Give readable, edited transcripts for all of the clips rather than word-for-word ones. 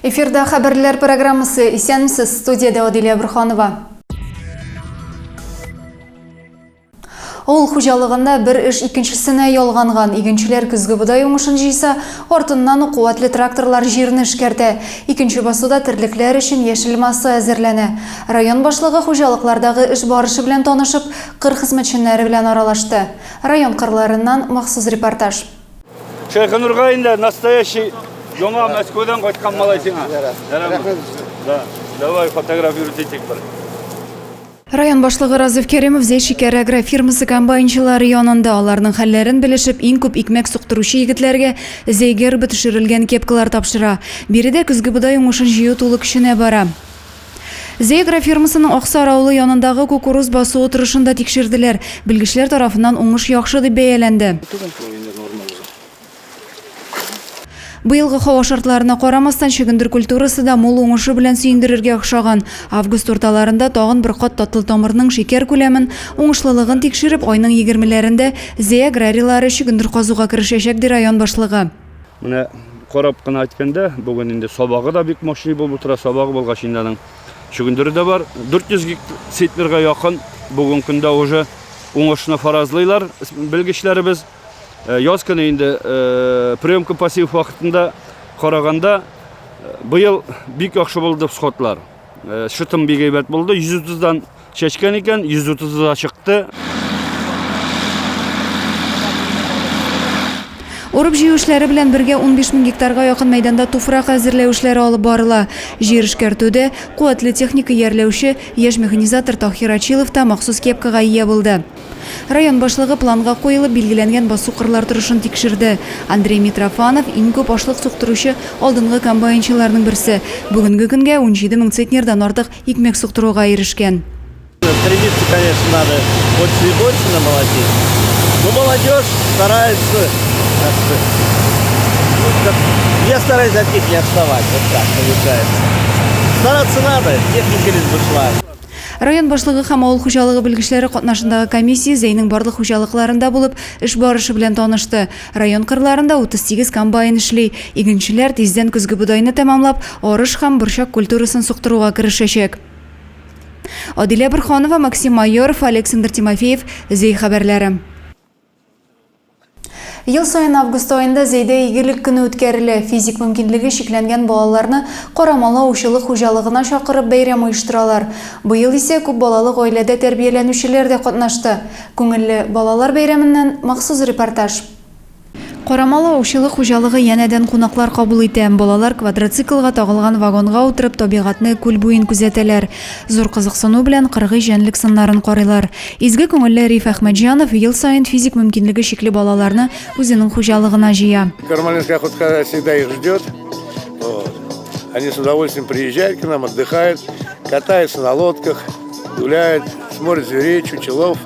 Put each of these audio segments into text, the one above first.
Эфирда хәбәрләр программасы. Исәнмесез, студиядә Адилә Борханова. Авыл хуҗалыгында бер эш икенчесенә ялганган. Игенчеләр көзге бодай уңышын җыйса, артыннан ук куәтле тракторлар җирне эшкәртә. Икенче басуда терлекләр өчен яшел масса әзерләнә. Район башлыгы хуҗалыклардагы эш барышы белән танышып, кыр хезмәтчәннәре белән аралашты. Район кырларыннан махсус репортаж. Шәйхенурга инде настоящий яңа Мәскәүдән кайткан малай сиңа. Рәхмәт. Да, давай фотографировать итик бер. Район башлыгы Разиф Кәримов Зәй шикәре агрофирмасы комбайнчылары янында аларның хәлләрен белешеп, иң күп икмәк суктыручы егетләргә Зәй гербы төшерелгән кепкалар тапшыра. Биредә көзге бодай уңышын җыю тулы көченә бара. Зәй агрофирмасының Аксар авылы янындагы кукуруз басуы торышын да тикшерделәр. Белгечләр тарафыннан уңыш яхшы дип бәяләнде. Быелгы һава шартларына карамастан, чөгендер культурасы да мул уңышы белән сөендерергә охшаган. Август урталарында тагын бер кат татлы тамырның шикәр күләмен, уңышлылыгын тикшереп, айның егермеләрендә Зәй аграрийлары чөгендер казуга керешәчәк, ди район башлыгы. Менә карап кына әйткәндә, бүген инде сабагы да бик мощный булып утыра. Сабагы булгач инде аның чөгендере дә бар. 400 центнерга якын бүген көндә уже уңышны фаразлыйлар белгечләребез. Э, яз көне инде э, приемка пассив вакытында караганда э, быел бик яхшы булды всходлар. Шытым бик әйбәт булды. 130-дан чәчкән икән, 130 да чыкты. Урып-җыю эшләре белән бергә 15 мең гектарга якын мәйданда туфрак әзерләү эшләре алып барыла. Җир эшкәртүдә куәтле техника иярләүче яшь механизатор Таһир Ачилов та махсус кепкага ия булды. Район башлыгы планга куелып билгеләнгән басу-кырлар торышын тикшерде. Андрей Митрофанов, иң күп ашлык суктыручы алдынгы комбайнчыларның берсе. Бүгенге көнгә 17 мең центнердан артык икмәк суктыруга ирешкән. Стремиться, конечно, надо больше и больше намолотить. Но молодежь старается как-то. Ну, как, я стараюсь от них не отставать, вот так получается. Стараться надо, техника лишь бы шла. Район башлыгы һәм авыл хуҗалыгы белгечләре катнашындагы комиссия Зәйнең барлык хуҗалыкларында булып, эш барышы белән танышты. Район кырларында 38 комбайн эшли. Игенчеләр тиздән көзге бодайны тәмамлап, арыш һәм борчак культурасын суктыруга керешәчәк. Адилә Борһанова, Максим Майоров, Александр Тимофеев, Зәй хәбәрләре. Ел саен август аенда Зәйдә Игелек көне үткәрелә. Физик мөмкинлеге чикләнгән балаларны Карамалы аучылык хуҗалыгына чакырып бәйрәм оештыралар. Быел исә күп балалы гаиләдә тәрбияләнүчеләр дә катнашты. Күңелле балалар бәйрәменнән махсус репортаж. Карамалы аучылык хуҗалыгы янәдән кунаклар кабул итә. Балалар квадроциклга тагылган вагонга утырып табигатьне, күл буен күзәтәләр. Зур кызыксыну белән кыргый җәнлек сыннарын карыйлар. Изге күңелле Риф Әхмәтҗанов ел саен физик мөмкинлеге чикле балаларны үзенең хуҗалыгына җыя. Карамалинская охотка всегда их ждет. Вот. Они с удовольствием приезжают к нам, отдыхают, катаются на лодках, гуляют, смотрят зверей, чучелов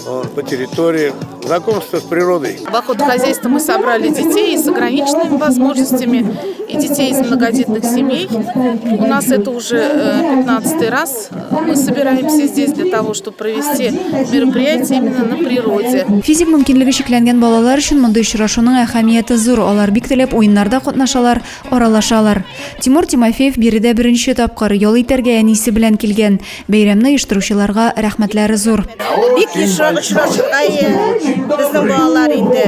вот, по территории. Знакомство с природой. В охотхозяйство мы собрали детей с ограниченными возможностями и детей из многодетных семей. У нас это уже 15-й раз. Мы собираемся здесь для того, чтобы провести мероприятие именно на природе. Физик мөмкинлеге чикләнгән балалар өчен мондый очрашуның әһәмияте зур. Алар бик теләп уеннарда катнашалар, аралашалар. Тимур Тимофеев биредә беренче тапкыр ял итәргә әнисе белән килгән. Бәйрәмне оештыручыларга рәхмәтләре зур. Бик ешрак очрашырга безнең балалар инде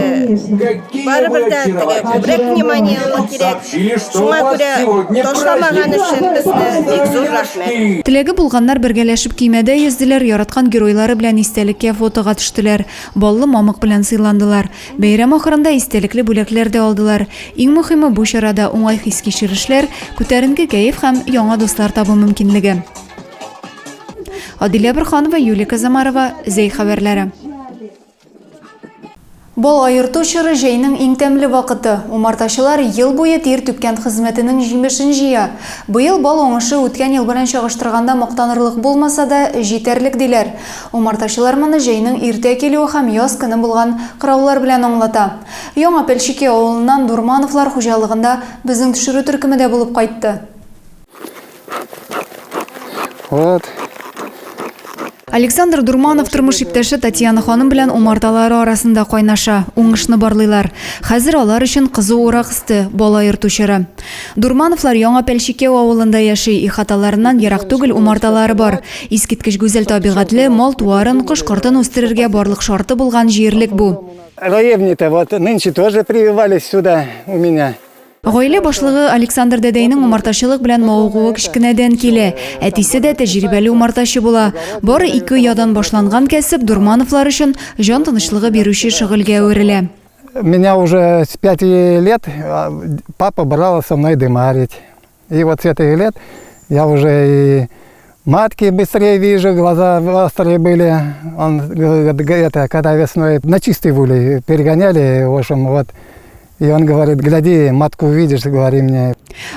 барыбер дә теге күбрәк внимание кирәк. Шуңа күрә ташламаган өчен безне бик зур рәхмәт. Теләге булганнар бергәләшеп көймәдә йөзделәр, яраткан геройлары белән истәлеккә фотога төштеләр, баллы мамык белән сыйландылар. Бәйрәм ахырында истәлекле бүләкләр дә алдылар. Иң мөхиме бу чарада уңай хис-кичерешләр, күтәренке кәеф һәм яңа дуслар табу мөмкинлеге. Адилә Борханова, Юлия Казамарова, Зәй хәбәрләре. Бал аерту чоры җәйнең иң тәмле вакыты. Умартачылар ел буе тир түккән хезмәтенең җимешен җыя. Быел бал уңышы үткән ел белән чагыштырганда мактанырлык булмаса да, җитәрлек диләр. Умартачылар моны җәйнең иртә килүе һәм яз көне булган кыраулар белән аңлата. Яңа Пелчеки авылыннан Дурмановлар хуҗалыгында безнең төшерү төркеме дә булып кайтты. Вот. Александр Дурманов тормыш иптәше Татьяна ханым белән умарталары арасында кайнаша, уңышны барлыйлар. Хәзер алар өчен кызу урак өсте, бала йорту чоры. Дурмановлар Яңа Пәлчикәү авылында яши, ихаталарыннан ерак түгел умарталары бар. Искиткеч гүзәл табигатьле, мал-туарын, кош-кортын үстерергә барлык шарты булган җирлек бу. Раевни-то вот нынче тоже прививались сюда у меня. Гаилә башлыгы Александр дәдәйнең умартачылык белән мавыгуы кечкенәдән килә. Әтисе дә тәҗрибәле умартачы була. Бары ике оядан башланган кәсеп Дурмановлар өчен җан тынычлыгы бирүче шөгыльгә әверелә. Меня уже с пяти лет папа брал со мной дымарить. И вот с этих лет я уже и матки быстрее вижу, глаза острые были. Он говорит, это, когда весной на чистый улей перегоняли, в общем, вот. И он говорит, гляди, матку увидишь, говори мне.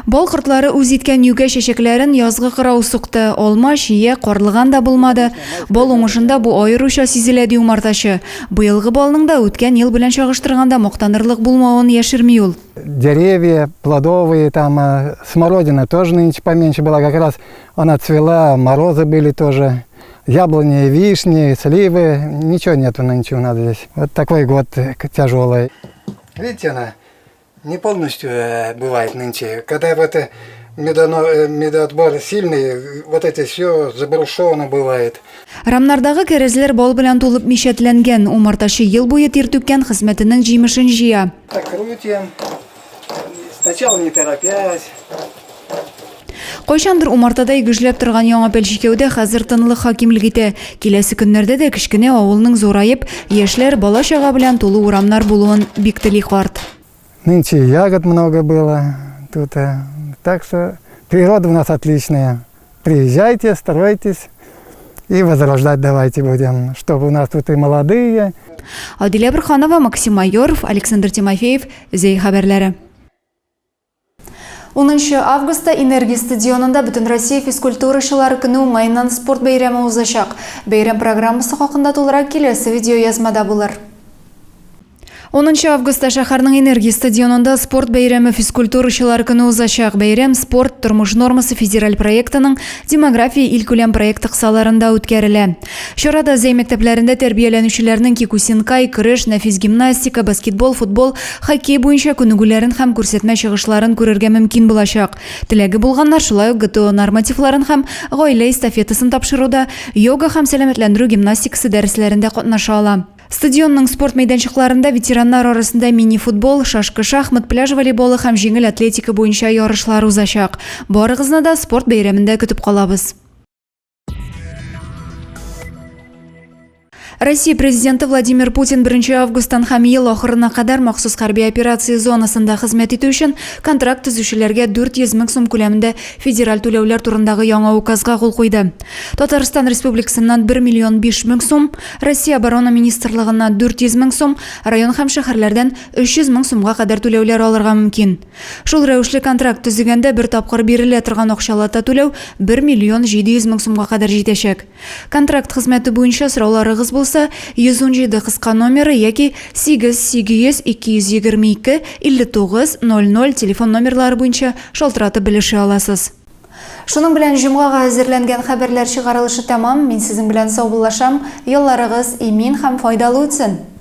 Бал кортлары үз иткән юкә чәчәкләрен язгы кырау сукты. Алма, чия, карлыган да булмады. Бал уңышында бу аеруча сизелә, ди умартачы. Быелгы балның да үткән ел белән чагыштырганда мактанырлык булмавын яшерми ул. Деревья плодовые, там э, смородина тоже нынче поменьше была, как раз она цвела, морозы были тоже. Яблони, вишни, сливы, ничего нету нынче у нас здесь. Вот такой год э, тяжелый. Видите, она не полностью э, бывает нынче. Когда вот медоно, медоотбор сильный, вот это все забрушено бывает. Рамнардагы кәрәзләр бал белән тулып мишәтләнгән. Умартачы ел буе тир түккән хезмәтенең җимешен җыя. Так крутим. Сначала не торопясь. Кайчандыр умартадай гөжләп торган Яңа Пәлчикәүдә хәзер тынлык хакимлек итә. Киләсе көннәрдә дә кечкенә авылның зураеп, яшьләр, бала-чага белән тулы урамнар булуын бик тели карт. Нынче ягод много было тут. Э, так что природа у нас отличная. Приезжайте, стройтесь и возрождать давайте будем, чтобы у нас тут и молодые. Адилә Борханова, Максим Майоров, Александр Тимофеев, Зәй хәбәрләре. 10 августта Энергия стадионында Бөтенроссия физкультурачылар көне уңаеннан спорт бәйрәме узачак. Бәйрәм программасы хакында тулырак киләсе видеоязмада булыр. 10 августта шәһәрнең Энергия стадионында спорт бәйрәме физкультурачылар көне узачак. Бәйрәм Спорт тормыш нормасы федераль проектының Демография илкүләм проекты кысаларында үткәрелә. Чарада Зәй мәктәпләрендә тәрбияләнүчеләрнең кикусинкай, көрәш, нәфис гимнастика, баскетбол, футбол, хоккей буенча күнегүләрен һәм күрсәтмә чыгышларын күрергә мөмкин булачак. Теләге булганнар шулай ук ГТО нормативларын һәм гаилә эстафетасын тапшыруда, йога һәм сәламәтләндерү гимнастикасы дәресләрендә катнаша ала. Стадионның спорт мәйданчыкларында ветераннар арасында мини-футбол, шашка-шахмат, пляж волейболы һәм җиңел атлетика буенча ярышлар узачак. Барыгызны да спорт бәйрәмендә көтеп калабыз. Россия Президенты Владимир Путин 1 августтан һәм ел ахырына кадәр махсус хәрби операция зонасында хезмәт итү өчен контракт төзүчеләргә 400 мең сум күләмендә федераль түләүләр турындагы яңа указга кул куйды. Татарстан Республикасыннан 1 миллион 5 мең сум, Россия Оборона министрлыгыннан 400 мең сум, район һәм шәһәрләрдән 300 мең сумга кадәр түләүләр алырга мөмкин. Шул рәвешле контракт төзегәндә бер тапкыр бирелә торган акчалата түләү 1 миллион 700 мең сумга кадәр җитәчәк. Контракт хезмәте буенча сорауларыгыз булса, 117 кыска номеры яки 8 800 222 59 00 телефон номерлары буенча шалтыратып белешә аласыз. Шуның белән җомгага әзерләнгән хәбәрләр чыгарылышы тәмам. Мин сезнең белән саубуллашам. Ялларыгыз имин һәм файдалы үтсен!